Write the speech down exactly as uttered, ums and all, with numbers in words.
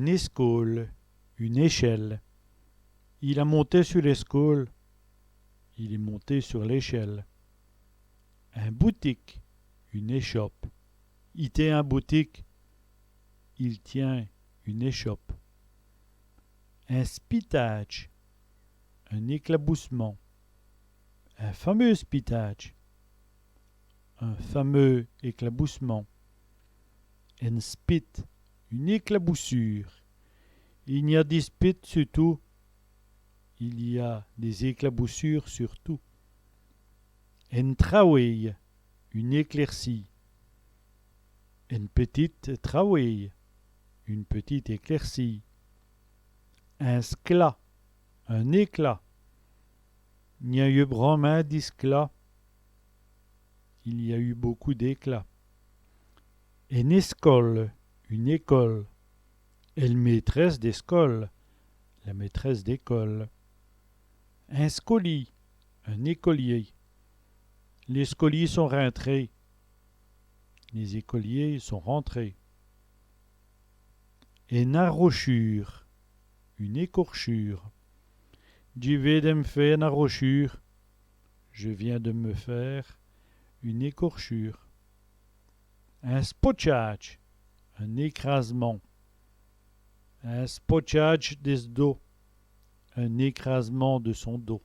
Ène èscaule, une échelle. Il a monté su l'èscaule. Il est monté sur l'échelle. In boutike, une échoppe. I tén in boutike. Il tient une échoppe. In spitâdje, un éclaboussement. In fameûs spitâdje, un fameux éclaboussement. Ène spite, une éclaboussure. I gn-a dès spites su tout. Il y a des éclaboussures sur tout. Ène trawéye, une éclaircie. Ène pètite trawéye, une petite éclaircie. In sclat, un éclat. I gn-a yeû branmint di sclats. Il y a eu beaucoup d'éclats. Ène èscole, une école. El mêtrèsse d'èscole, la maîtresse d'école. In scolî, un écolier. Lès scolîs sont rintrés. Les écoliers sont rentrés. Ène arochure, une écorchure. Dji vén d' èm fé ène arochure. Je viens de me faire une écorchure. In spotchâdje, un écrasement. In spotchâdje di s' dos, un écrasement de son dos.